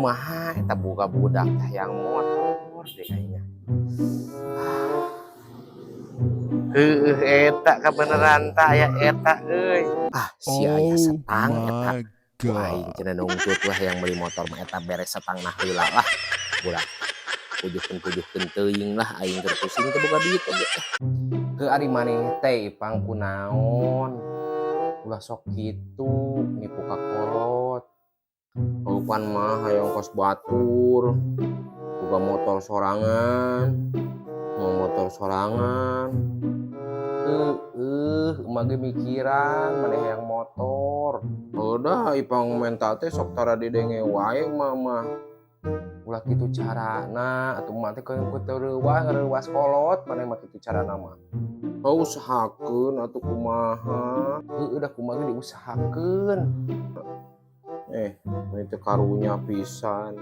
Kumaha eta boga budak teh hayang motor deh kayaknya. Heueuh, eta kabeneran tah aya eta euy. Ah, si aya Oh setang eta. my Ku aing God. Cenah nungtut wah hayang meuli motor mah eta beres setangna heula lah. Budak pujuhkeun-pujuhkeun teuing lah, aing keur pusing teu boga duit oge. Heuh, ari maneh teh, Ipang, kunaon? Ulah sok kitu nipu ka kolot. Eupan mah hayang kos batur. Boga motor sorangan. Mau motor sorangan. Heueuh, emak ge mikiran maneh hayang motor. Udah, Ipang menta teh sok tara didenge wae emak mah. Ulah kitu carana atuh, emak teh keur teu reuwas ngareuwas kolot maneh mah kitu carana mah. Oh, usahakeun atuh kumaha. Heueuh, da kumaha ge diusahakeun. Eh, ini teh karunya pisan.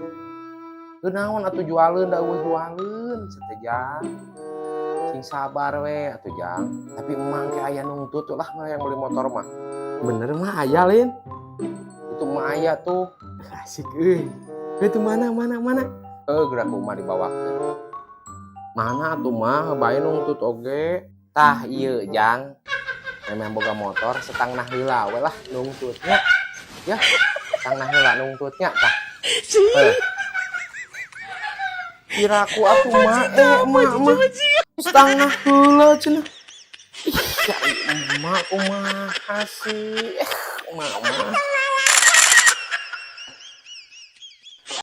Heuh, naon atuh jualeun, da euweuh jualeun cenah, Jang. Sing sabar we atuh, Jang. Tapi emang ke aya nungtut lah hayang meuli motor mah. Bener mah aya lain? Itu mah aya tuh. Asik euy. Itu mana mana mana? Eh, geura ku emak dibawakeun. Mana atuh mah bae nungtut oge. Tah ieu, Jang. Memang boga motor setangna heula we lah nungtutnya. Ya, setangna heula nungtutnya tah. Eh. Piraku atuh mah, eh, emak mah setangna heula cenah. Ih, ya emak kumaha sih? Eh, emak mah.